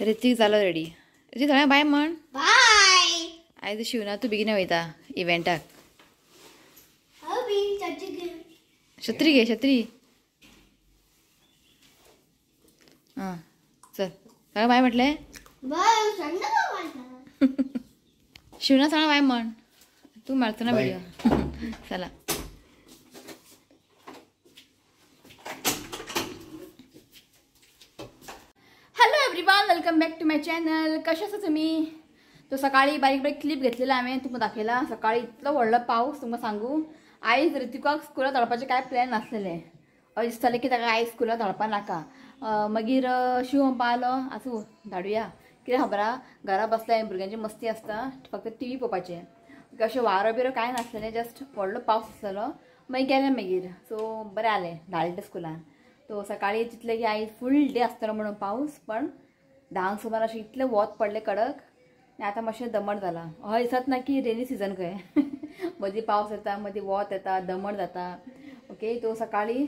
ऋतिक जालो रेडी. ऋतिक सगळ्यांक बाय म्हण. बाय. आयज शिवना तूं बेगीन वयता इव्हेंटाक. छत्री घे छत्री. आं चल सगळ्यांक बाय म्हटलें. शिवना सगळ्यांक बाय म्हण. तूं मारतो ना व्हिडिओ. चला hello everyone, welcome back to my channel. कशें आसा तुमी? तो सकाळी बारीक बारीक क्लिप घेतलेला हांवें, तुमकां दाखयला. सकाळी इतलो व्हडलो पावस, तुमकां सांगू. आयज ऋतिकाक स्कुलाक धाडपाचें कांय प्लॅन नासलेलें. अशें दिसतालें की ताका आयज स्कुलाक धाडपा नाका. मागीर शिव म्हणपा आलो आसूं धाडुया, कितें खबर आहा घरा बसल्या भुरग्यांची मस्ती आसता, फक्त टी व्ही पळोवपाचें. अशें वारो बिरो कांय नासलेलें, जस्ट व्हडलो पावस आसलेलो. मागीर गेलें मागीर सो बरें आलें धाडलें स्कुलान. तो सकाळी चिंतलें की आयज फूल डे आसतलो म्हणून पावस, पण 10 सुमार अशें इतलें वत पडलें कडक आनी आतां मातशें दमट जालां. हय दिसत ना की रेनी सिजन खंय. मदीं पावस येता, मदीं वत येता, दमट जाता. ओके, तो सकाळी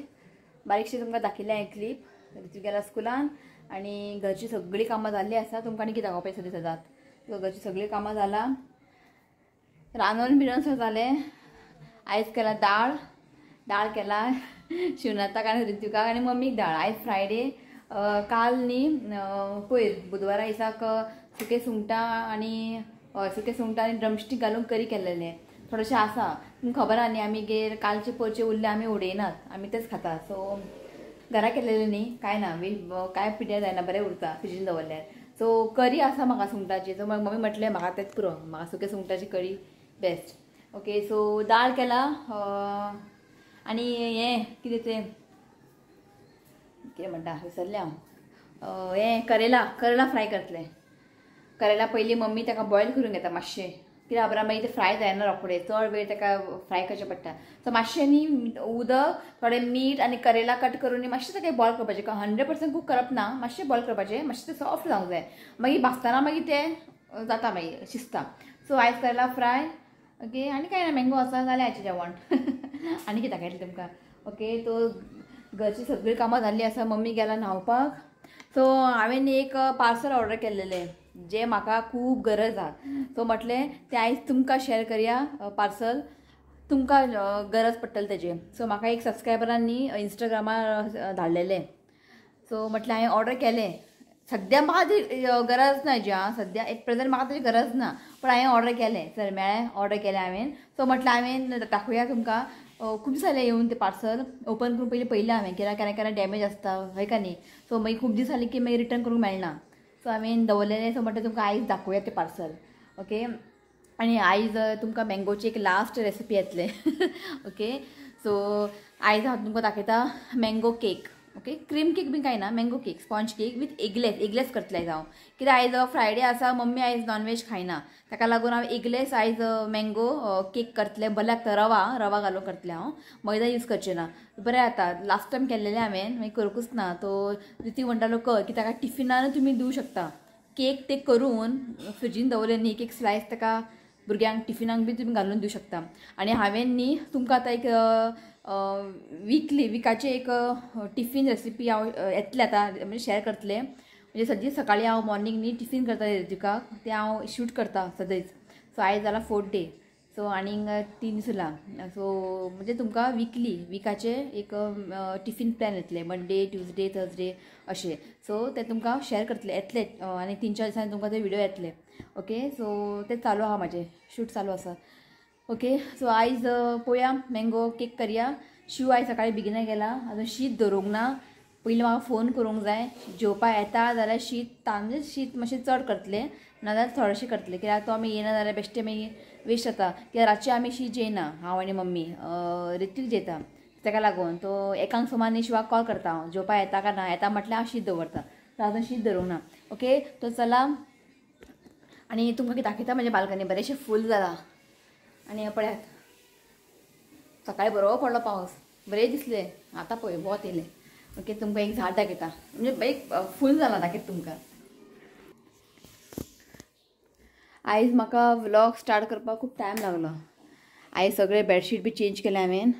बारीकशी तुमकां दाखयलें हांवें क्लिप. ऋतिक गेला स्कुलान आनी घरची सगळीं कामां जाल्लीं आसा. तुमकां आनी कितें दाखोवपाचें सद्या सदांच. घरची सगळीं कामां जालां, रांदून बिरोन सगळें जालें. आयज केला दाळ, दाळ केला शिवनाथाक आनी ऋतिकाक आनी मम्मीक दाळ. आयज फ्रायडे. काल न्ही पयर बुधवारा दिसाक सुके सुंगटां आनी सुके सुंगटां आनी ड्रमस्टीक घालून करी केल्लेलें. थोडेशें आसा, तुमकां खबर आहा न्ही आमी कालचे परचे उरले आमी उडयनात, आमी तेच खाता. सो घरा केल्लेलें न्ही कांय ना, कांय पिड्यार जायना, बरें उरता फ्रिजीन दवरल्यार. सो करी आसा म्हाका सुंगटाची. सो मम्मी म्हटलें म्हाका तेंच पुरो, म्हाका सुके सुंगटाची करी बेस्ट. ओके, सो दाळ केला आनी हें कितें तें कितें म्हणटा विसरलें हांव. हें करेला, करेला फ्राय करतलें. करेला पयलीं मम्मी ताका बॉयल करून घेता मातशें, कित्याक खबर मागीर तें फ्राय जायना रोखडें, चड वेळ ताका फ्राय करचें पडटा. सो मातशें न्ही उदक, थोडें मीठ आनी करेला कट करून मातशें ताका बॉयल करपाचें. 100% कूक करप ना, मातशें बॉयल करपाचें, मातशें तें सॉफ्ट जावंक जाय. मागीर भाजतना मागीर तें जाता, मागीर शिजता. सो आयज करेला फ्राय. ओके, आनी कांय ना, मँगो आसा जालें आयचें जेवण. आनी कितें दाखयतलें तुमकां. ओके, तो घरची सगळीं कामां जाल्लीं आसा. मम्मी गेला न्हांवपाक. सो हांवें एक पार्सल ऑर्डर केल्लेलें जें म्हाका खूब गरज आहा. सो म्हटलें तें आयज तुमकां शेअर करया. पार्सल तुमकां गरज पडटली तेजें. सो म्हाका एक सबस्क्रायबरान न्ही इंस्टाग्रामार धाडलेलें. सो म्हटलें हांवें ऑर्डर केलें. सद्या म्हाका ती गरज ना जी आं, सद्या एट प्रेजंट म्हाका ताजी गरज ना, पण हांवें ऑर्डर केलें. सर मेळ्ळें, ऑर्डर केलें हांवें. सो म्हटलें हांवें दाखोवया तुमकां. खूब दीस जाले येवन तें पार्सल ओपन करून पयलीं पयलें हांवें, कित्याक केन्ना केन्ना डॅमेज आसता हय का न्ही. सो मागीर खूब दीस जाले की मागीर रिटर्न करूंक मेळना. सो हांवें दवरलेलें. सो म्हटलें तुमकां आयज दाखोवया तें पार्सल. ओके, आनी आयज तुमकां मँगोची एक लास्ट रेसिपी येतलें. ओके, सो आयज हांव तुमकां दाखयता mango cake. Okay, cream cake बी कांय ना, mango cake, sponge cake with eggless. Eggless करतलें आयज हांव, कित्याक आयज फ्रायडे आसा, मम्मी आयज नॉनवेज खायना, ताका लागून हांव एगलेस आयज मँगो केक करतलें. बरें लागता, रवा रवा घालून करतलें हांव, मैदा यूज करचें ना. बरें जाता, लास्ट टायम केल्लेलें हांवें, मागीर करूंकूच ना. तो ऋतिक म्हणटालो कर, की ताका टिफिनानूय तुमी दिवं शकता केक. ते करून फ्रिजीन दवरलें न्ही, एक स्लायस ताका भुरग्यांक टिफिनाक बी तुमी घालून दिवं शकता. आनी हांवें न्ही तुमकां आतां एक विकली विकाचे एक टिफीन रेसिपी हांव येतलें आतां, म्हणजे शेअर करतलें. म्हणजे सद्या सकाळीं हांव मॉर्निंग न्ही टिफीन करता ऋतिकाक, तें हांव शूट करता सदींच. सो आयज जाला 4th day, सो आनीक 3 दीस उरला. सो म्हणजे तुमकां विकली विकाचे एक टिफीन प्लॅन येतलें, मंडे ट्युजडे थर्सडे अशें. सो तें तुमकां शेअर करतलें, येतलें आनी 3-4 दिसांनी तुमकां ते व्हिडियो येतले. ओके, सो तें चालू आहा, म्हाजें शूट चालू आसा. ओके, सो आयज पळोवया मँगो केक करया. शिव आयज सकाळीं बेगिना गेला, आजून शीत दवरूंक ना. पयलीं म्हाका फोन करूंक जाय, जेवपा येता जाल्यार शीत तांदूळ शीत मातशें चड करतलें, नाजाल्यार थोडेशें करतलें, कित्याक तो आमी येना जाल्यार बेश्टें मागीर वेस्ट जाता. कित्याक रातचें आमी शीत जेयना, हांव आनी मम्मी, ऋतिक जेयता. ताका लागून तो 1 सुमार न्ही शिवाक कॉल करता हांव, जेवपा येता काय ना. येता म्हटल्यार हांव शीत दवरता, तो आजून शीत दवरूंक ना. ओके, तो चला आनी तुमकां कितें दाखयता. म्हजें बाल्कनी बरेंशें फूल जालां आनी पळयात सकाळीं बरो पडलो पावस, बरें दिसलें. आतां पळय वत येयलें. ओके, तुमकां एक झाड दाखयता, म्हणजे एक फूल जालां दाखयता तुमकां. आयज म्हाका व्लॉग स्टार्ट करपाक खूब टायम लागलो. आयज सगळे बेडशीट बी चेंज केलें हांवें,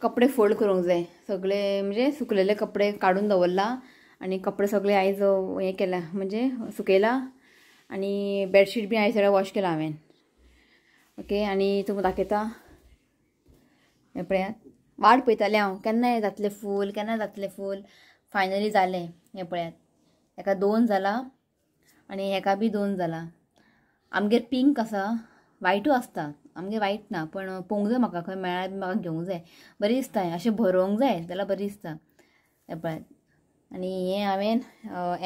कपडे फोल्ड करूंक जाय सगळे, म्हणजे सुकलेले कपडे काडून दवरला. आनी कपडे सगळे आयज हें केला म्हणजे सुकयला आनी बेडशीट बी आयज सगळें वॉश केलां हांवें. ओके आनी तुमकां दाखयता हें पळयात, वाट पळयतालें हांव केन्ना जातलें फूल, केन्ना जातलें फूल, फायनली जालें. हें पळयात हेका 2 जाला आनी हेका बी 2 जाला. आमगेर पिंक आसा, वायटूय आसता, आमगेर वायट ना पण पळोवंक जाय म्हाका, खंय मेळ्ळ्यार म्हाका घेवंक जाय, बरी दिसता अशें भरोवंक जाय जाल्यार बरी दिसता. हें पळयात आनी हें हांवें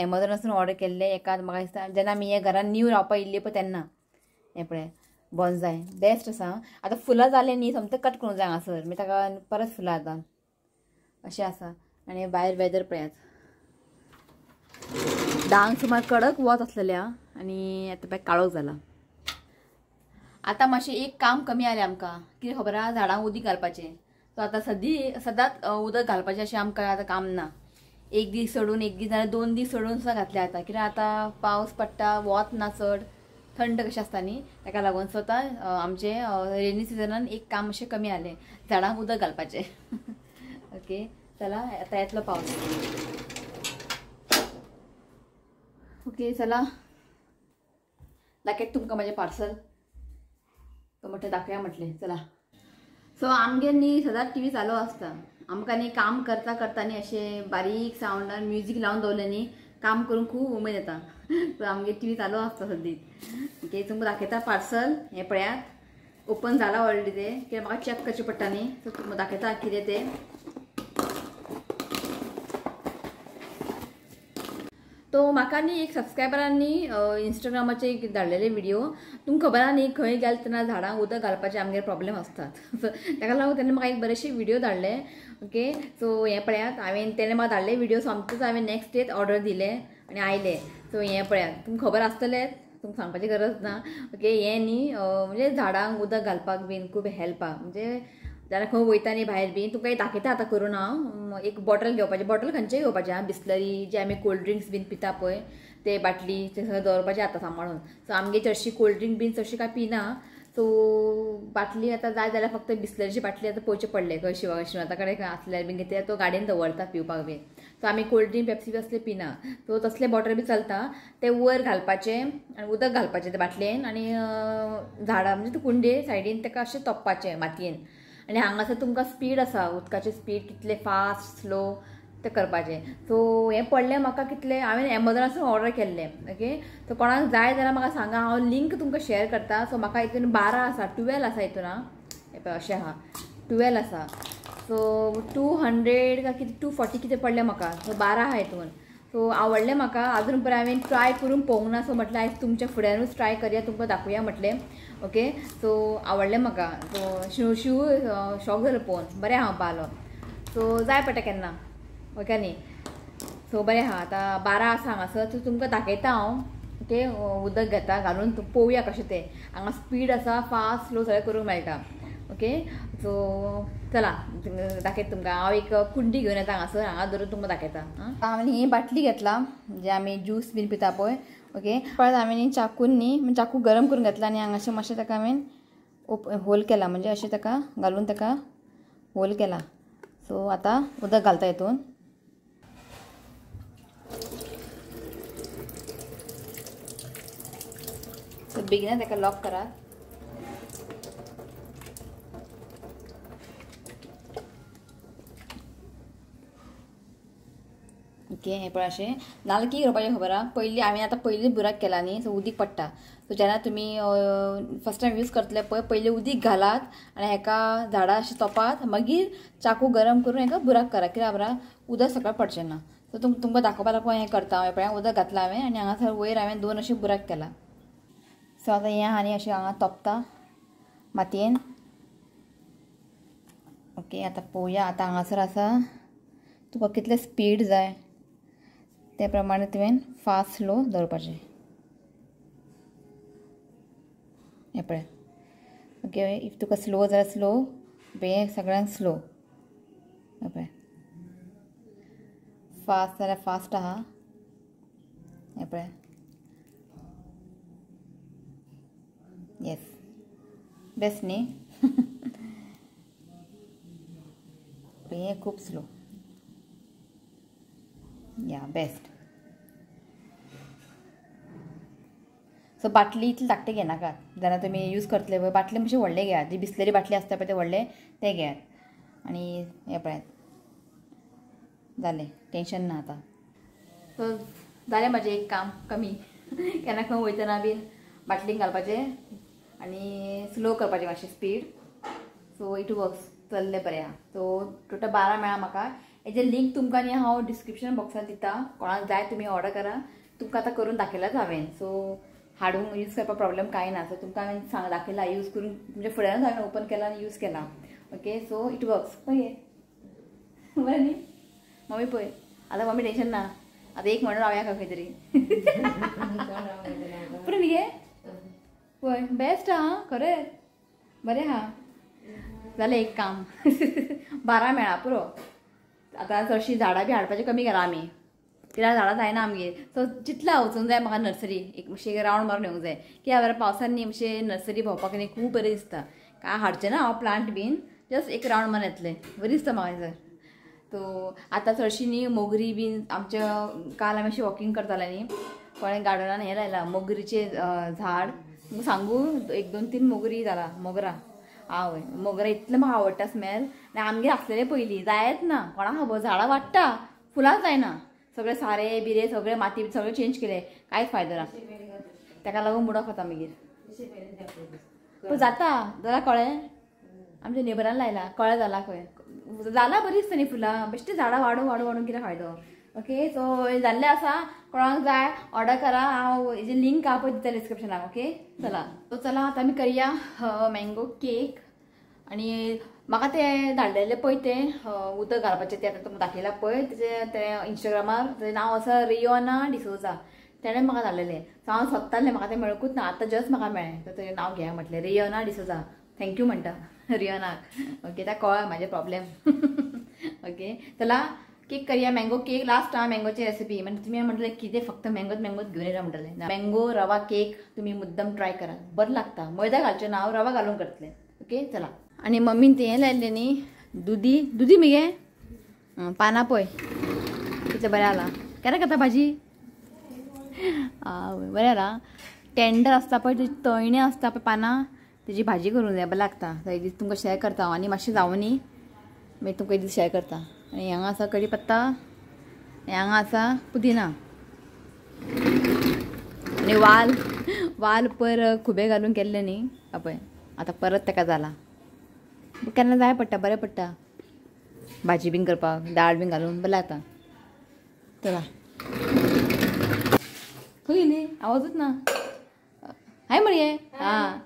एमेझॉनासून ऑर्डर केल्लें एका म्हाका दिसता जेन्ना आमी हे घरान न्यू रावपाक येयल्ली पळय तेन्ना. हें पळय बोन्साय बेस्ट आसा. आतां फुलां जालें न्ही सोमतें कट करूंक जाय हांगासर, मागीर ताका परत फुलां येता अशें आसा. आनी भायर वेदर पळयात, 10 सुमार कडक वत आसलेलें आनी आतां पळय काळोख जाला. आतां मातशें एक काम कमी आलें आमकां, कितें खबर आहा, झाडांक उदीक घालपाचें. सो आतां सदांच उदक घालपाचें अशें आमकां आतां काम ना, एक दीस सोडून एक दीस जाल्यार 2 दीस सोडून सुद्दां घातले आतां, कित्याक आतां पावस पडटा, वत ना चड, थंड कशें आसता न्ही ताका लागून. सो आतां आमचें रेनी सिजनान एक काम अशें कमी आलें, झाडांक उदक घालपाचें. ओके चला आतां येतलो पावस. ओके चला दाखयता तुमकां म्हाजें पार्सल, तो म्हटलें दाखया म्हटलें चला. सो आमगेर न्ही सदांच टीवी चालू आसता, आमकां न्ही काम करता करता न्ही अशें बारीक सावंडान म्युजीक लावन दवरलें न्ही काम करूंक खूब उमेद येता. सो आमगेर टीवी चालू आसता सदींच. ओके तुमकां दाखयता पार्सल, हें पळयात ओपन जाला ऑलरेडी तें, कित्याक म्हाका चॅक करचें पडटा न्ही. सो तुमकां दाखयता कितें तें. तो म्हाका न्ही एक सबस्क्रायबरांनी इंस्टाग्रामाचेर एक धाडलेले व्हिडिओ, तुमकां खबर आहा न्ही खंय गेले तेन्ना झाडांक उदक घालपाचे आमगेर प्रॉब्लेम आसतात. सो ताका लागून तेणें म्हाका एक बरेचशे व्हिडिओ धाडले. ओके सो हें पळयात हांवें तेणें म्हाका धाडले व्हिडिओ सोमतेच हांवें नेक्स्ट डेट ऑर्डर दिले आनी आयले. सो हें पळयात तुमकां खबर आसतलेंच, तुमकां सांगपाची गरज ना. ओके हें न्ही म्हणजे झाडांक उदक घालपाक बीन खूब हेल्प आहा, म्हणजे जाल्यार खंय वयता न्ही भायर बीन तुमकां दाखयता आतां करून हांव. एक बॉटल घेवपाचें, बॉटल खंयचें घेवपाचें आं, बिस्लरी जे आमी कोल्ड ड्रिंक्स बीन पिता पळय ते बाटली ते सगळें दवरपाचें आतां सांबाळून. सो आमगे चडशी कोल्ड ड्रिंक बीन चडशी कांय पिना, सो बाटली आतां जाय जाल्यार फक्त बिस्लरीची बाटली आतां पळोवचें पडलें खंय शिवनाथा कडेन खंय आसल्यार बीन कितें तो गाडयेन दवरता पिवपाक बीन. सो आमी कोल्ड ड्रिंक पेप्सी बी असले पिना, सो तसले बॉटल बी चलता. ते वयर घालपाचें आनी उदक घालपाचें ते बाटलेन आनी झाडां म्हणजे ते कुंडे सायडीन ताका अशें तोपपाचें मातयेन. आनी हांगासर तुमकां स्पीड आसा, उदकाची स्पीड कितले फास्ट स्लो तें करपाचें. सो हें पडलें म्हाका कितलें, हांवें एमेझॉनासून ऑर्डर केल्लें. ओके सो कोणाक जाय जाल्यार म्हाका सांगा, हांव लिंक तुमकां शेअर करता. सो म्हाका हितून 12 आसा, 12 आसा हितून आं, हें पळय अशें आहा 12 आसा. सो 200 काय कितें 240 कितें पडलें म्हाका. सो 12 आहा हितून. सो आवडलें म्हाका, आजून पर्यंत हांवें ट्राय करून पळोवंक ना. सो म्हटलें आयज तुमच्या फुड्यानूच ट्राय करया, तुमकां दाखोवया म्हटलें. ओके सो आवडलें म्हाका, सो शिव शॉक जालो पळोवन, बरें आहा पालो. सो जाय पडटा केन्ना ओके न्ही. सो बरें आहा आतां 12 आसा हांगासर, सो तुमकां दाखयता हांव. ओके उदक घेता घालून पळोवया कशें तें, हांगा स्पीड आसा, फास्ट स्लो सगळें करूंक मेळटा. ओके सो चला दाखयता तुमकां, हांव एक कुंडी घेवन येता हांगासर, हांगा धरून तुमकां दाखयता. हांवें ही बाटली घेतला जे आमी ज्यूस बीन पिता पळय. ओके परत हांवें चाकून न्ही चाकू गरम करून घेतला आनी हांगाशें मातशें ताका हांवें होल केला, म्हणजे अशें ताका घालून ताका होल केला. सो आतां उदक घालता हितून. सो बेगीन ताका लॉक करात. ओके हें पळय अशें नाजाल्यार कितें करपाचें खबर आहा, पयलीं हांवें आतां पयलीं बुराक केला न्ही, सो उदीक पडटा. सो जेन्ना तुमी फर्स्ट टायम यूज करतले पळय, पयलीं उदीक घालात आनी हेका झाडां अशें तोपात, मागीर चाकू गरम करून हेका बुराक करा, कित्याक खबर आहा उदक सकयल पडचें ना. सो तुमकां दाखोवपा लागून हें करता हांव. पळय उदक घातलां हांवें आनी हांगासर वयर हांवें 2 अशें बुराक केला. सो आतां हें आनी अशें हांगा तोपता मातयेन. ओके आतां पळोवया आतां हांगासर आसा तुका कितलें स्पीड जाय ते प्रमाणे तुवें फास्ट स्लो दवरपाचें. हें पळय ओके if तुका स्लो जाल्यार स्लो, बे सगळ्यांक स्लो. हें पळय फास्ट जाल्यार फास्ट आहा. हें पळय येस बेस्ट न्ही. हें खूब स्लो. या बेस्ट. सो बाटली इतली धाकटे घेनाकात, जेन्ना तुमी यूज करतले पळय बाटली मातशी व्हडले घेयात, जी बिसलेरी बाटली आसता पळय ते व्हडले ते घेयात. आनी हें पळयात जालें, टेंशन ना आतां. सो जालें म्हाजें एक काम कमी. केन्ना खंय वयतना बीन बाटलीन घालपाचें आनी स्लो करपाचें मातशें स्पीड. सो it works, चल्लें बरें आहा. सो टोटल 12 मेळ्ळा म्हाका. हेजें लिंक तुमकां न्ही हांव डिस्क्रिप्शन बॉक्सान दिता, कोणाक जाय तुमी ऑर्डर करा. तुमकां आतां करून दाखयलाच हांवें, सो हाडूंक यूज करपाक प्रॉब्लम कांय ना. सो तुमकां हांवें सांग दाखयला यूज करून, तुमच्या फुड्यानूच हांवें ओपन केला आनी यूज केला. Okay, so it works. पळय बरें न्ही मम्मी, पळय आतां मम्मी टेंशन ना, आतां एक म्हणून रावया खंय तरी. पुरो न्ही गे, पळय बेस्ट आहा खरें, बरें आहा. जालें एक काम. 12 मेळ्ळा पुरो. आतां चडशीं झाडां बी हाडपाचें कमी केलां आमी, कित्याक झाडां जायना आमगेर. सो चितलां वचूंक जाय म्हाका नर्सरी, एक मातशें रावंड मारून येवंक जाय, कित्याक बरें पावसान न्ही मातशें नर्सरी भोंवपाक न्ही खूब बरें दिसता. काय हाडचें ना हांव प्लांट बीन, जस्ट एक रावंड मारून येतलें, बरें दिसता म्हाका सर. सो आतां चडशी न्ही मोगरी बीन, आमच्या काल आमी अशी वॉकिंग करताले न्ही, कोणें गार्डनान हें लायलां मोगरीचें झाड. सांगू 1 2 3 मोगरी जाला, मोगरा. आवय मोगरा इतलें म्हाका आवडटा स्मेल. आनी आमगेर आसलेलें पयलीं जायच ना, कोणाक खबर झाडां वाडटा फुलां जायना, सगळे सारे बिरे सगळे माती सगळें चेंज केले, कांयच फायदो ना. ताका लागून मुडो खाता मागीर. पूण जाता जाल्यार कळ्ळें, आमच्या नेबरान लायला, कळ्ळें जाला खंय जाला, बरी दिसता न्ही फुलां, बेश्टी झाडां वाडून वाडून वाडून कितें फायदो. ओके, सो जाल्लें आसा, कोणाक जाय ऑर्डर करा, हांव हेजी लिंक आहा पळय दिता डिस्क्रिप्शनाक. ओके चला, सो चला आतां आमी करया मँगो केक. आनी म्हाका तें धाडलेलें पळय तें उदक घालपाचें तें आतां तुमकां दाखयलां पळय, तेजें तें इंस्टाग्रामार तेजें नांव आसा रियोना डिसोजा, तेणें म्हाका धाडलेलें. सो हांव सोदतालें, म्हाका तें मेळकूच ना, आतां जस्ट म्हाका मेळ्ळें. सो तेजें नांव घेया म्हटलें, रियोना डिसोजा, thank you म्हणटा रियोनाक. ओके, ताका कळ्ळें म्हाजें प्रॉब्लेम. ओके चला केक करया, मँगो केक. लास्ट आहा मँगोची रेसिपी. म्हणजे तुमी म्हटलें कितें फक्त मँगोच मँगोच घेवन येयला म्हणटलें. मँगो रवा केक तुमी मुद्दम ट्राय करा, बरें लागता. मैदा घालचें ना, हांव रवा घालून करतलें. ओके चला. आनी मम्मीन तें लायलें न्ही दुदी, दुदी मगे पानां पळय कितलें बरें आलां. केन्ना करता भाजी? बरें आलां, टेंडर आसता पळय, तेजी तळणी आसता पळय पानां, तेजी भाजी करूंक जाय, बरें लागता. एक दीस तुमकां शेअर करता हांव, आनी मातशें जावं न्ही मागीर तुमकां एक दीस शेअर करता. आनी हांगा आसा कडी पत्ता, आनी हांगा आसा पुदिना, आनी वाल, वाल पयर खुबे घालून केल्ले न्ही पळय आतां परत ताका जाला. केन्ना जाय पडटा, बरें पडटा भाजी बीन करपाक, दाळ बीन घालून बरें लागता. चला खंय गेली, आवाजूच ना. हाय मरे. हां,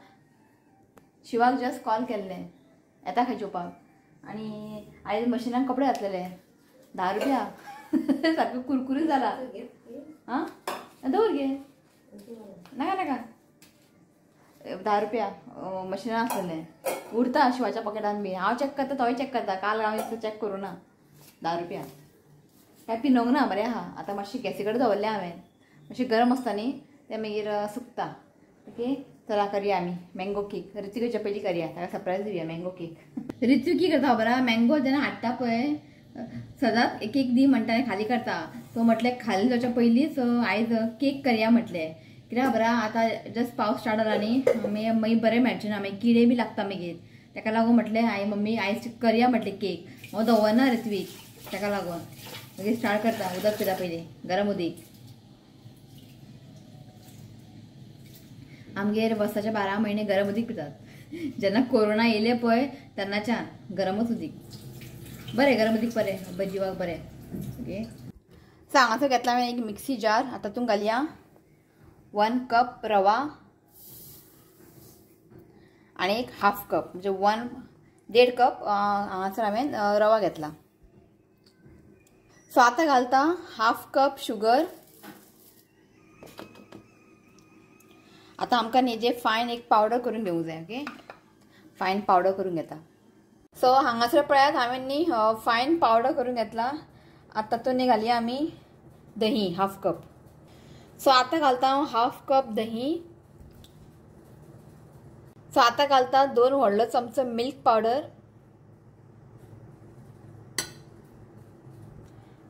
शिवाक जस्ट कॉल केल्लें, येता खंय जेवपाक. आनी आयज मशिनान कपडे घातलेले 10 रुपया. सारकें कुरकुरीत जाला. आं दवर गे, नाका नाका, 10 रुपया मशिनान आसलेलें, उरता शिवाच्या पॉकेटान बी. हांव चॅक करता, तोय चॅक करता, काल हांवें चॅक करूं ना. 10 रुपया काय पिनोंक ना, बरें आहा. आतां मातशी गॅसी कडेन दवरलें हांवें, मातशें गरम आसता न्ही तें मागीर सुकता. ओके चला करया आमी मँगो केक. ऋत्विकाच्या पयलीं करया, ताका सरप्रायज दिवया मँगो केक. ऋत्विक की करता खबर आहा, मँगो जेन्ना हाडटा पळय सदांच एक एक दी म्हणटा आनी खाली करता. सो म्हटलें खाली जावच्या पयलींच आयज केक करया म्हटलें, कित्याक खबर आहा आतां जस्ट पावस स्टार्ट जाला न्ही, मागीर मागीर बरें मेळचें ना, मागीर किडे बी लागता मागीर. ताका लागून म्हटलें आई मम्मी आयज करया म्हटलें केक. हांव दवरना ऋत्विक, ताका लागून मागीर स्टार्ट करता. उदक पिता पयलीं, गरम उदीक. आमगेर वर्साच्या 12 म्हयने गरम उदीक पितात. जेन्ना कोरोना येयले पळय तेन्नाच्यान गरमच उदीक, बरें गरम उदीक बरें जिवाक बरें. ओके, सो हांगासर घेतला हांवें एक मिक्सी जार. आतां तातूंत घालया 1 कप रवा आनी एक हाफ कप म्हणजे 1.5 कप हांगासर हांवें रवा घेतला. सो आतां घालता हाफ कप शुगर. आतां आमकां न्ही जे फायन एक पावडर करून घेवंक जाय. ओके, फायन पावडर करून घेता. सो हांगासर पळयात हांवें न्ही फायन पावडर करून घेतला. आतां तातूंत न्ही घालया आमी दही हाफ कप. सो आतां घालता हांव हाफ कप दही. सो आतां घालता 2 व्हडलो चमचो मिल्क पावडर.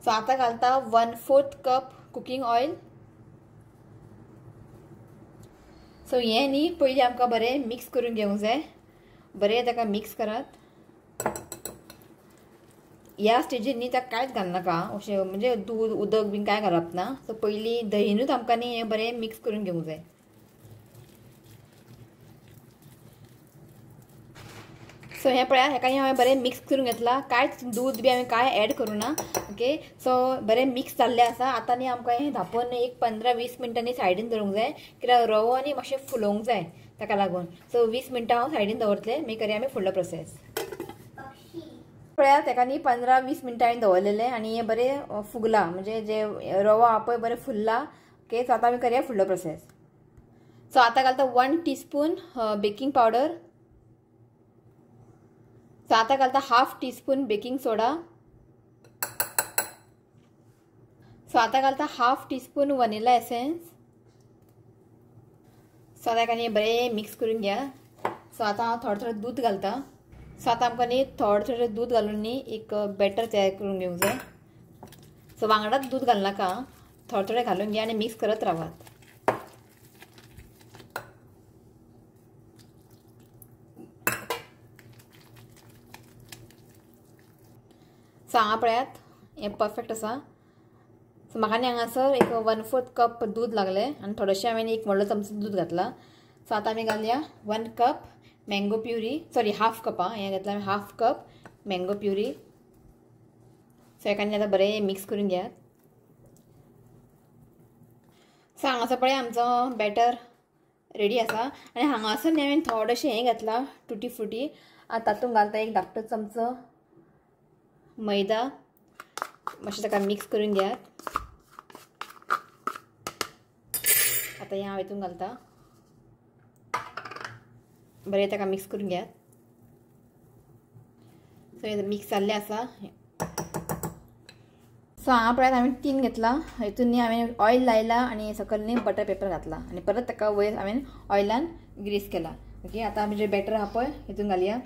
सो आतां घालता 1/4 कप कुकींग ऑयल. सो हें न्ही पयलीं आमकां बरें मिक्स करून घेवंक जाय. बरें ताका मिक्स करात. ह्या स्टेजीर न्ही ताका कांयच घालनाका, अशें म्हणजे दूद उदक बीन कांय घालप ना. सो पयलीं दहीनूच आमकां न्ही हें बरें मिक्स करून घेवंक जाय. सो हें पळया हेका हांवें बरें मिक्स करून घेतलां. कांयच दूद बी हांवें कांय एड करूं ना. ओके सो बरें मिक्स जाल्लें आसा. आतां न्ही आमकां हें धांपून एक 15-20 मिनटांनी सायडीन दवरूंक जाय, कित्याक रवो न्ही मातशें फुलोवंक जाय ताका लागून. सो 20 मिनटां हांव सायडीन दवरतलें. मागीर करया आमी फुडलो प्रोसेस. पळया ताका न्ही 15-20 मिनटां हांवें दवरलेलें आनी हें बरें फुगलां, म्हणजे जे रवो आहा पळय बरें फुल्ला. ओके सो आतां आमी करया फुडलो प्रोसेस. सो आतां घालता 1 टीस्पून बेकींग पावडर. सो आतां घालता 1/2 टीस्पून बेकींग सोडा. सो आतां घालता 1/2 टीस्पून वनिला एसेन्स. सो आतां हेका न्ही बरें मिक्स करून घ्या. सो आतां हांव थोडें थोडें दूद घालता. सो आतां आमकां न्ही थोडें थोडें दूद घालून न्ही एक बॅटर तयार करून घेवंक जाय. सो वांगडाच दूद घालनाका, थोडें थोडें घालून घ्या आनी मिक्स करत रावात. सो हांगा पळयात हें परफेक्ट आसा. सो म्हाका न्ही हांगासर एक 1/4 कप दूद लागलें आनी थोडेशें हांवें एक व्हडलो चमचो दूद घातला. सो आतां आमी घालया 1 cup mango puree, sorry 1/2 cup आं, हें घेतलां हांवें 1/2 कप मँगो प्युरी. सो हेका न्ही आतां बरें मिक्स करून घेयात. सो हांगासर पळय आमचो बॅटर रेडी आसा. आनी हांगासर न्ही हांवें थोडेशें हें घातलां टुटी फ्रुटी. आतां तातूंत घालता एक धाकटो चमचो मैदा. मातशें ताका मिक्स करून घेयात. आतां हें हांव हितून घालता. बरें ताका मिक्स करून घेयात. सो हें मिक्स जाल्लें आसा. सो हांगा पळयात हांवें टीन घेतला, हितून न्ही हांवें ऑयल लायला आनी सकयल न्ही बटर पेपर घातला आनी परत ताका वयर हांवें ऑयलान ग्रीस केला. ओके आतां आमी जें बॅटर आहा पळय हितून घालया.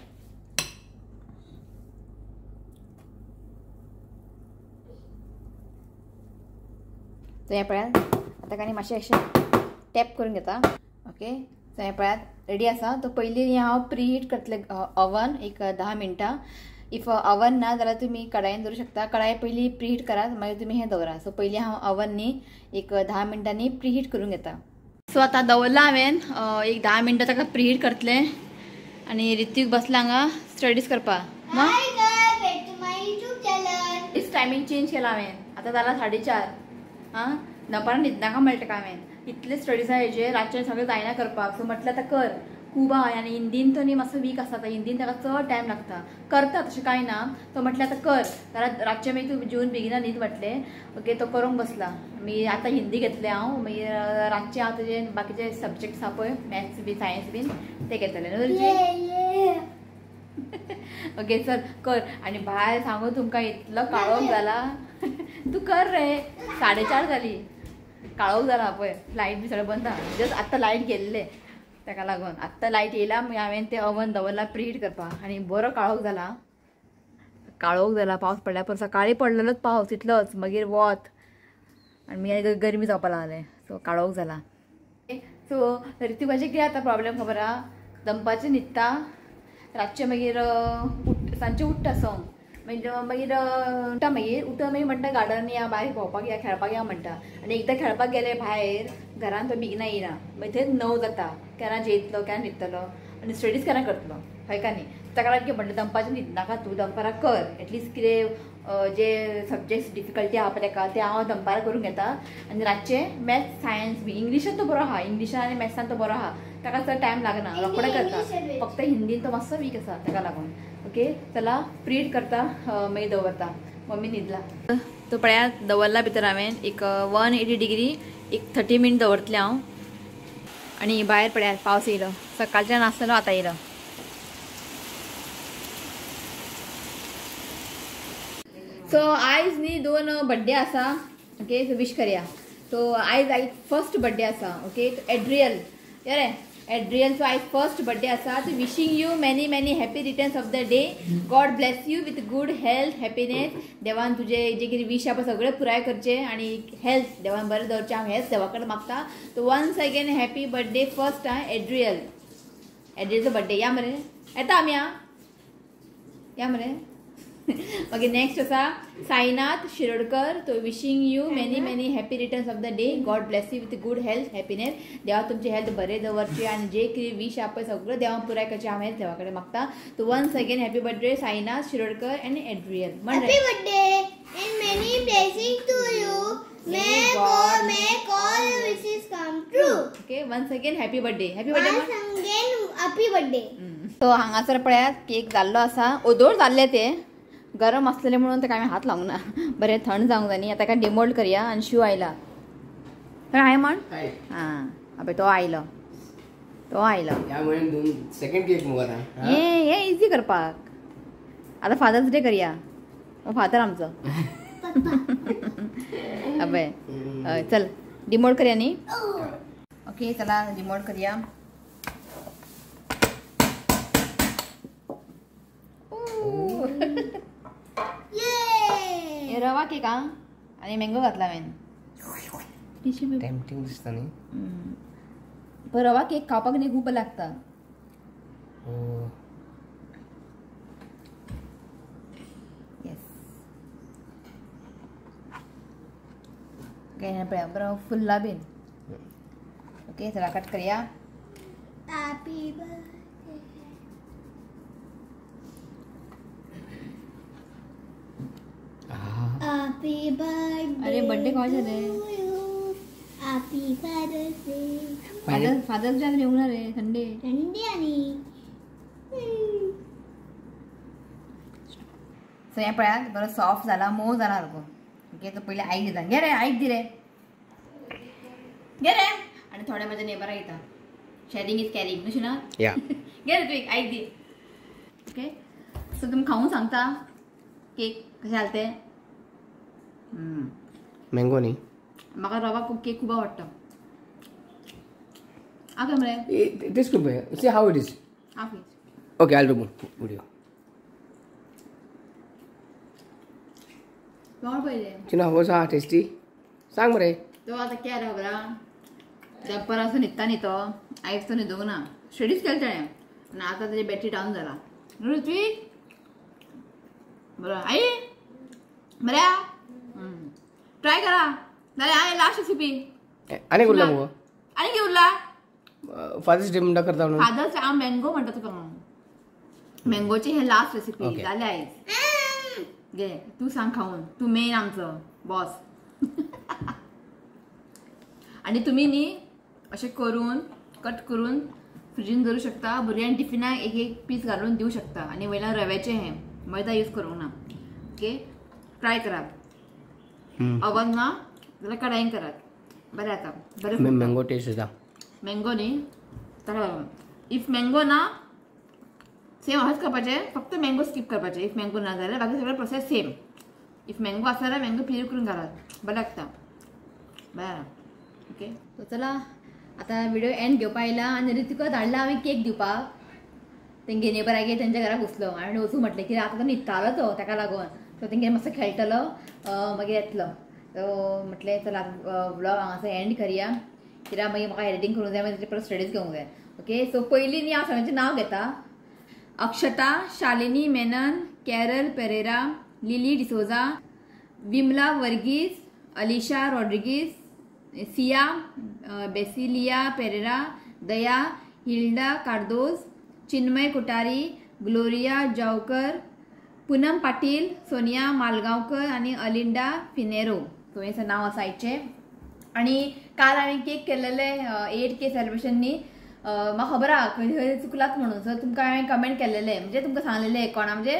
सो हें पळयात आतां आनी मातशें अशें टॅप करून घेता. ओके सो हें पळयात रेडी आसा. तो पयलीं हांव प्रिहीट करतलें ओवन एक 10 मिनटां. If oven ना जाल्यार तुमी कडायेन दवरूं शकता. कडाय पयलीं प्रिहीट करात, मागीर तुमी हें दवरा. सो पयलीं हांव ओवन न्ही एक 10 मिनटांनी प्रिहीट करून घेता. सो आतां दवरलां हांवें एक 10 मिनटां ताका प्रिहीट करतलें आनी ऋत्विक बसला हांगा स्टडीज करपाक. टायमींग चेंज केला हांवें, आतां जाला 4:30. आं दनपारां न्हिदनाका म्हणलें ताका हांवें, इतले स्टडीज आहा हेजे रातचें सगळें जायना करपाक. सो म्हटलें आतां कर, खूब आहा आनी हिंदीन तो न्ही मातसो वीक आसा, आतां हिंदीन ताका चड टायम लागता, करता तशें कांय ना. तो म्हटलें आतां कर, जाल्यार रातचें मागीर तूं जेवन बेगिना न्हीद म्हटलें. ओके तो करूंक बसला. मागीर आतां हिंदी घेतलें हांव, मागीर रातचें हांव तेजे बाकीचे सब्जेक्ट्स आहा पळय मॅथ्स बी सायन्स बीन ते घेतलें न्हू. ओके चल कर. आनी भायर सांगू तुमकां इतलो काळोख जाला. तूं कर रे, 4:30 जाली, काळोख जाला पळय, लायट बी सगळें बंद आहा. जस्ट आत्तां लायट गेल्ले ताका लागून आत्तां लायट येयला. मागीर हांवें तें ओवन दवरला प्रिहीट करपाक आनी बरो काळोख जाला. काळोख जाला, पावस पडल्या पण सकाळी पडलेलोच पावस तितलोच, मागीर वत आनी मागीर गरमी जावपाक लागलें. सो काळोख जाला. सो ऋत्विकाचें कितें आतां प्रॉब्लेम खबर आहा, दनपारचें न्हिदता, रातचें मागीर सांजचें उठ्ठा सवंग, मागीर मागीर उठ्ठा, मागीर उठा मागीर म्हणटा गार्डन या भायर भोंवपाक या खेळपाक या म्हणटा. आनी एकदां खेळपाक गेले भायर घरान तो बेगिना येयना, मागीर थंय 9 जाता, केन्ना जेयतलो केन्ना न्हिदतलो आनी स्टडीज केन्ना करतलो हय का न्ही. ताका लागून कितें म्हणटा दनपारचें न्हिदनाका तूं, दनपारां कर एटलिस्ट कितें जे सब्जेक्ट्स डिफिकल्टी आहा पळय ताका ते हांव दनपारां करूंक घेता. आनी रातचें मॅथ्स सायन्स बी इंग्लिशान तो बरो आहा, इंग्लिशान आनी मॅथ्सान तो बरो आहा, ताका चड टायम लागना, रोखडो करता. फक्त हिंदीन तो मातसो वीक आसा ताका लागून. ओके चला प्रिहीट करता, मागीर दवरता. मम्मी न्हिदला. तो पळयात दवरला भितर हांवें एक 180 डिग्री एक 30 मिनट दवरतलें हांव. आनी भायर पळयात पावस येयलो, सकाळच्यान आसलेलो आतां येयलो. सो आयज न्ही 2 बड्डे आसा. ओके सो विश करया. सो आयज आयज फर्स्ट बड्डे आसा. ओके एड्रियल रे एड्रियलचो आयज फर्स्ट बर्थडे आसा. Wishing you many many happy returns of the day. God bless you with good health, happiness. देवान तुजे जे कितें विश आसा सगळें पुराय करचें आनी हेल्थ देवान बरें दवरचें हांव हेच देवा कडेन मागता. So once again happy birthday first आं एड्रियल. एड्रियलचो बर्थडे. या मरे येता आमी आं, या मरे. मागीर नेक्स्ट आसा साईनाथ शिरोडकर. तो wishing you many many happy returns of the day. God bless you with good health, happiness. देवा तुमची हेल्थ बरें दवरची आनी जे कितें विश आसा पळय सगळें देवान पुराय करचें हांव हेच देवा कडेन मागता. तो once again happy birthday Sainath Shirodkar and Adriel. Happy birthday and many blessing to you. May God make all your wishes come true. Okay, once again happy birthday. Happy birthday. Once again happy birthday. So हांगासर पळयात cake जाल्लो आसा, ओदोळ जाल्ले ते गरम आसलेले म्हणून ताका हांवें हात लावंक ना, बरें थंड जावंक जाय न्ही. आतां काय डिमोल्ड करया. आनी शिव आयला तर हांवें म्हण आं अबे तो आयलो, तो आयलो. सेकंड केक मुगो आतां हें हें इजी करपाक. आतां फादर्स डे करया, फादर आमचो. अबे हय चल डिमोल्ड करया न्ही. ओके चला डिमोल्ड करया. रवा केक आं आनी मँगो घातला हांवें. टेम्पटिंग दिसता न्ही. पण रवा केक खावपाक न्ही खूब लागता. येस ओके पळया बरो फुल्ला बीन. ओके चला कट करया. Happy birthday. Happy birthday. अरे बर्थडे कोण झाले? Happy father's day. Father's day येऊन रे संडे. संडे आणि सो हें पळयात बरो सॉफ्ट जाला, मोव जाला सारको. ओके तो पयलीं आईक दिता. घे रे आईक दी रे, घे रे. आनी थोडे म्हज्या नेबराक दिता. शेअरिंग is carrying न्हू ना. घे रे तूं एक आईक दी. ओके सो तुमी खावून सांगता केक कशें जालें तें. मँगो न्ही म्हाका रवा केक खूब आवडटा. आं मरे टेस्ट कर पळय, see how it is. Okay I will do video. कोण पळयलें चिना कसो आहा टेस्टी सांग मरे. तो आतां केर खबर आहा दनपारां न्हिदता न्ही तो, आयज तो न्हिदूंक ना, स्टडीज केलें ताणें आनी आतां ताजी बॅटरी डावन जाला. ऋत्वीक बरो आई बऱ्या ट्राय करा जाल्यार हांवें लास्ट रेसिपी. आनी उरला मुगो? आनी कितें उरला? फादर्स डे म्हणटा करता म्हणून. फादर्स हांव मँगो म्हणटा तुका. मँगोची हे लास्ट रेसिपी जालें आयज. घे तूं सांग खावन, तूं मेन आमचो बॉस. आनी तुमी न्ही अशें करून कट करून फ्रिजीन दवरूं शकता. भुरग्यांक टिफिनाक एक एक पीस घालून दिवं शकता. आनी वयल्यान रव्याचें हें मैदा यूज करूंक ना. ओके ट्राय करात. ओवन ना जाल्यार कडायेन करात बरें जाता. बरें मँगो टेस्ट येता. मँगो न्ही ताका लागून if mango ना सेम अशेंच करपाचें, फक्त मँगो स्कीप करपाचें. If mango ना जाल्यार बाकी सगळें प्रोसेस सेम. If mango आसा जाल्यार मँगो प्युरी करून घालात, बरें लागता. बरें ओके सो चला आतां व्हिडिओ एंड घेवपा आयला. आनी ऋतिका धाडला हांवें केक दिवपाक. तेंगे नेबरागेर तेंच्या घरा घुसलो आनी वचूं म्हटलें कित्याक आतां तो न्हिदतालो तो ताका लागून. सो तेंगेर मातसो खेळटलो मागीर येतलो. सो म्हटलें चला व्लॉग हांगासर एंड करया कित्याक मागीर म्हाका एडिटींग करूंक जाय, मागीर परत स्टडीज घेवंक जाय. ओके सो पयलीं न्ही हांव सगळ्यांचें नांव घेता. Akshata, Shalini Menon, Carol Pereira, Lily D'Souza, Vimala Varghese, Alisha Rodrigues, Siya Basilia Pereira, Daya, Hilda Cardozo, Chinmay Kothari, Gloria Javkar, Poonam Patil, Sonia Malgaonkar आनी अलिंडा फिनेरो. सो हें नांव आसा आयचें. आनी काल हांवें केक केल्लेले 8K celebration न्ही, म्हाका खबर आहा खंय खंय चुकलात म्हणून. सो तुमकां हांवें कमेंट केल्लेले, म्हणजे तुमकां सांगलेले कोणा म्हणजे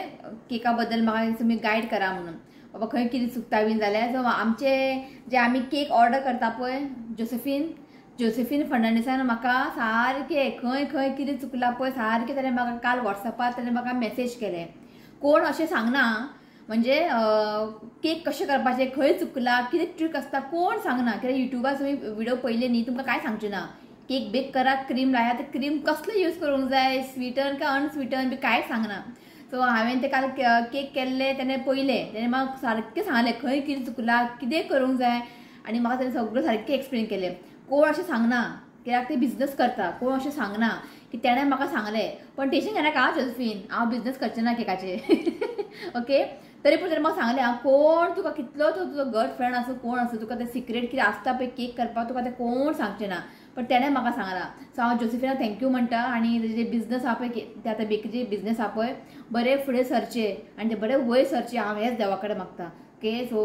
केका बद्दल म्हाका तुमी गायड करा म्हणून, बाबा खंय कितें चुकता बीन जाल्यार. सो आमचे जे आमी केक ऑर्डर करता पळय जोसेफीन फर्नांडीसान म्हाका सारकें खंय खंय कितें चुकलां पळय सारकें ताणें म्हाका काल वॉट्सॅपार ताणें म्हाका मॅसेज केलें. कोण अशें सांगना म्हणजे केक कशें करपाचें, खंय चुकलां, कितें ट्रीक आसता, कोण सांगना. कित्याक युट्यूबार तुमी व्हिडियो पळयले न्ही तुमकां कांय सांगचें ना. केक बेक करात क्रीम लायात क्रीम कसले यूज करूंक जाय स्वीटन काय अनस्वीटन बी कांयच सांगना. सो हांवें ते काल केक केल्ले तेणें पयले तेणें म्हाका सारकें सांगलें खंय कितें चुकलां कितें करूंक जाय आनी म्हाका तेणें सगळें सारकें एक्सप्लेन केलें. कोण अशें सांगना कित्याक ते बिजनस करता कोण अशें सांगना की तेणें म्हाका सांगलें पण टेंशन घेनाका हांव जोजफीन हांव बिजनस करचें ना केकाचें. ओके तरी पूण तेणें म्हाका सांगलें हांव कोण तुका कितलो तो तुजो गर्लफ्रेंड आसूं कोण आसूं तुका तें सिक्रेट कितें आसता पळय केक करपाक तुका तें कोण सांगचें ना पण तेणें म्हाका सांगलां. सो हांव जोसिफिनाक thank you म्हणटा आनी तेजे बिजनस आहा पळय ते आतां बेकरीचे बिजनस आहा पळय बरें फुडें सरचें आनी ते बरें वयर सरचें हांव हेंच देवा कडेन मागता. ओके सो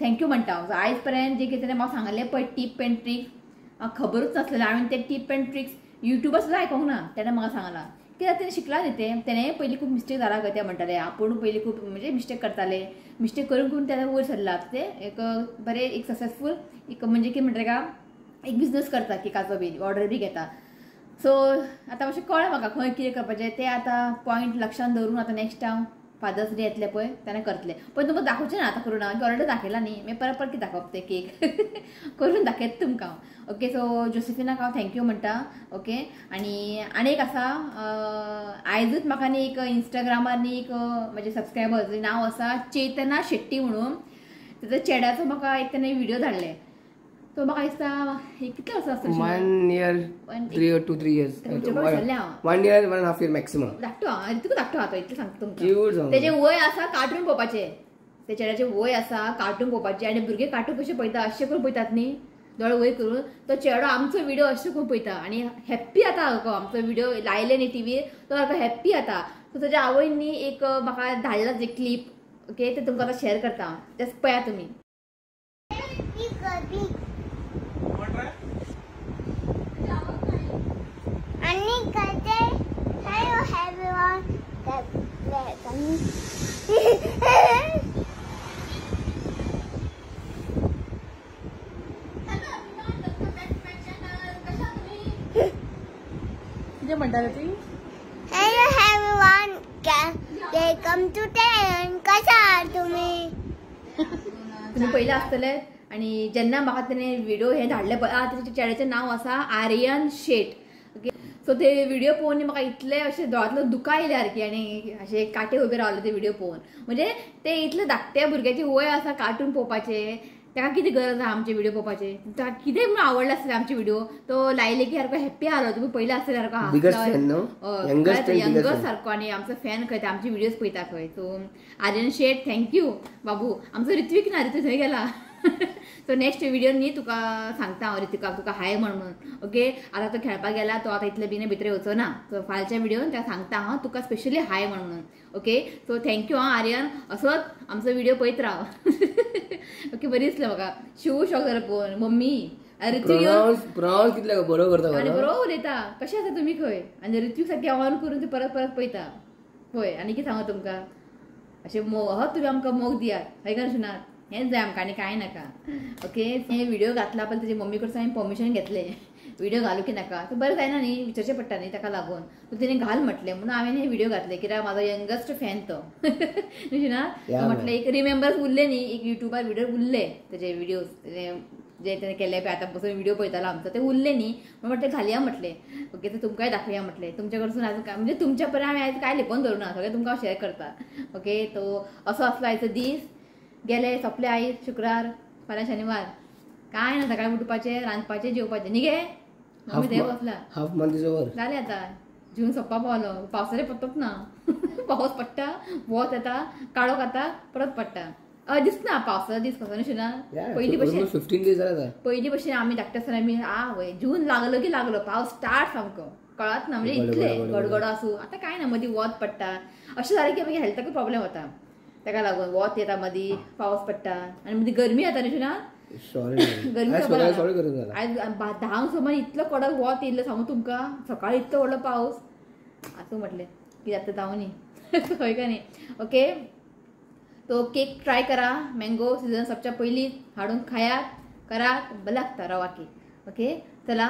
thank you म्हणटा हांव. सो आयज पर्यंत जें कितें तेणें म्हाका सांगलें पळय टीप एंड ट्रिक्स म्हाका खबरूच नासलेलें. हांवें ते टीप एंड ट्रिक्स युट्यूबार सुद्दां आयकोंक ना तेणें म्हाका सांगलां कित्याक तेणें शिकलां न्ही तें तेणें पयलीं खूब मिस्टेक जाला खंय तें म्हणटालें आपूण पयलीं खूब म्हणजे मिस्टेक करतालें मिस्टेक करून करून तेणें वयर सरलां तें एक बरें एक सक्सेसफूल एक म्हणजे कितें म्हणटा तेका एक बिजनस करता केकाचो बी ऑर्डर बी घेता. सो आतां मातशें कळ्ळें म्हाका खंय कितें करपाचें तें आतां पॉयंट लक्षान दवरून आतां नेक्स्ट हांव फादर्स डे येतलें पळय तेन्ना करतलें. पण तुमकां दाखोवचें ना आतां करून हांव ऑलरेडी दाखयलां न्ही मागीर परत परत कितें दाखोवप तें केक करून दाखयता तुमकां हांव. ओके सो जोसिफिनाक हांव thank you म्हणटा. ओके आनी आनी एक आसा आयजूच म्हाका न्ही एक इंस्टाग्रामार न्ही एक म्हजें सबस्क्रायबर नांव आसा चेतना शेट्टी म्हणून तेजो चेड्याचो म्हाका एक तेणें व्हिडियो धाडले. तो म्हाका दिसता कितले वर्सां आसतलें 1 year 3 or 2 3 years 1 year 1.5 year maximum. धाकटो आनी तुका धाकटो आहा तो इतलें सांगता तुमकां. तेजें वय आसा कार्टून पळोवपाचें ते चेड्याचें वय आसा कार्टून पळोवपाचें आनी भुरगे कार्टून कशें पळयता अशें करून पळयतात न्ही दोळे वयर करून तो चेडो आमचो व्हिडियो अशें करून पळयता आनी हॅप्पी जाता आमचो व्हिडियो लायले न्ही टिवीर तो सारको हॅप्पी जाता. सो ताज्या आवयन न्ही एक म्हाका धाडला जे क्लीप. ओके ते तुमकां आतां शेअर करता हांव जस्ट पळया तुमी. कितें म्हणटाले ती? Hello everyone, welcome to 10. कशा आहात तुम्ही? तुम्ही पयलें आसतले आनी जेन्ना म्हाका तेणें व्हिडियो हे धाडले पळय तेच्या चेड्याचें नांव आसा आर्यन शेट. ओके सो ते व्हिडियो पळोवन म्हाका इतले अशें दोळ्यांतलो दुकां येयल्या सारकी आनी अशे कांटे उबे रावले ते व्हिडियो पळोवन. म्हणजे ते इतले धाकट्या भुरग्याची वय आसा कार्टून पळोवपाचें ताका कितें गरज आसा आमचे व्हिडियो पळोवपाचे ताका कितें म्हणून आवडलें आसलें आमचे व्हिडियो तो लायले की सारको हॅप्पी आसलो तुमी पयलें आसतलें सारको यंगस्ट सारको आनी आमचो फॅन खंय आमचे व्हिडियोज पळयता खंय. So Aryan Shet thank you बाबू. आमचो ऋत्वीक ना ऋत्वीक थंय गेला. सो नेक्स्ट व्हिडियो न्ही तुका सांगता हांव ऋतिकाक तुका हाय म्हण म्हणून. ओके आतां तो खेळपाक गेला तो आतां इतले बेगीन भितर येवचो ना सो फालच्या व्हिडियोन ताका सांगता हांव तुका स्पेशली हाय म्हण म्हणून. ओके सो thank you आं आर्यन असोच आमचो व्हिडियो पळयत राव. ओके बरी दिसलें म्हाका शिव शॉक जालो पळोवन मम्मी ऋत्वीक आनी बरो उलयता कशें आसा तुमी खंय आनी ऋत्वीक सारकें ऑन करून ते परत परत पळयता पळय. आनी कितें सांगू तुमकां अशें मोग तुमी आमकां मोग दियात हय काय सुनात हेंच जाय आमकां आनी कांय नाका. ओके हे व्हिडियो घातला पण तेजी मम्मी कडसून हांवें परमिशन घेतलें व्हिडियो घालू की नाका तो बरें जायना न्ही विचारचें पडटा न्ही ताका लागून सो तिणें घाल म्हटलें म्हणून हांवें हे व्हिडियो घातले कित्याक म्हाजो यंगस्ट फॅन तो ना म्हटलें एक रिमेंबर्स उरले न्ही एक युट्यूबार व्हिडियो उरले तेजे व्हिडियोज जे तेणें केले पळय आतां बसून व्हिडियो पळयतालो आमचो ते उरले न्ही म्हणून म्हटलें घालया म्हटलें. ओके ते तुमकांय दाखोवया म्हटलें तुमच्या कडसून आयज म्हणजे तुमच्या पर्यंत हांवें आयज कांय लिपोवन दवरूना सगळें तुमकां हांव शेअर करता. ओके तो असो आसलो आयचो दीस गेले सोंपले आयज शुक्रार फाल्यां शनिवार कांय ना सकाळीं उठपाचें रांदपाचें जेवपाचें न्ही गे मम्मी थंय बसला हाफ मंथ is over जालें आतां जून सोंपपा पावलो पावसाचें पत्तोच ना पावस पडटा वत येता काळोख जाता परत पडटा दिसना पावसाचो दीस कसो न्ही ना पयलीं भशेन 15 दीस जाले पयलीं भशेन आमी धाकटे आसतना आमी आवय जून लागलो की लागलो पावस स्टार्ट सामको कळत ना म्हणजे इतले गडगडो आसूं आतां कांय ना मदीं वत पडटा अशें जालें की मागीर हेल्थाकूय प्रॉब्लेम वता ताका लागून वत येता मदीं पावस पडटा आनी मदीं गरमी जाता न्ही ना गरमी आयज 10 सुमार इतलो कडक वत येयल्लो सांगू तुमकां सकाळीं इतलो व्हडलो पावस आसूं म्हटलें कितें आतां जावं न्ही हय काय न्ही. ओके तो केक ट्राय करा मँगो सिजन सबच्या पयलीं हाडून खायात करात बरें लागता रवा केक. ओके चला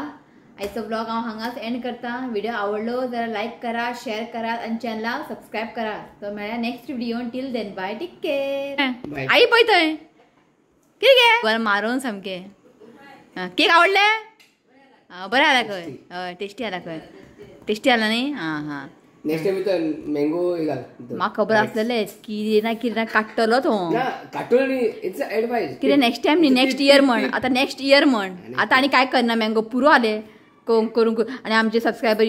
आयचो ब्लॉग हांव हांगाच एंड करता. व्हिडिओ आवडलो जाल्यार लायक करा शेअर करात आनी चॅनलाक सबस्क्रायब करा. तो मेळ्या next video till then bye take care. आई पळय थंय कितें गे मारून सामकें केक आवडले. बरें आला खंय. हय टेस्टी आला खंय. टेस्टी आला न्ही. हां हां नेक्स्ट टायम इथं मँगो घाल. म्हाका खबर आसलेलें कितें ना कितें ना काडटलो तो. ना काडटलो न्ही, it's advice. कितें नेक्स्ट टायम न्ही, नेक्स्ट इयर म्हण. आतां नेक्स्ट इयर म्हण. आतां आनी काय करना, मँगो पुरो आले करूंक. आनी आमचे सबस्क्रायबर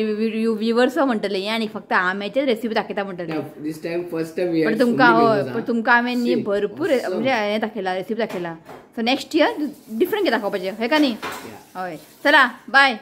व्युवर्स म्हणटले हें आनी फक्त आंब्याचेच रेसिपी दाखयता म्हणटले. दीस टायम फर्स्ट टायम. पण तुमकां हय, पण तुमकां हांवें न्ही भरपूर म्हणजे हें दाखयला, रेसिपी दाखयला. सो नेक्स्ट इयर डिफरंट कितें दाखोवपाचें, हय का न्ही? हय चला बाय.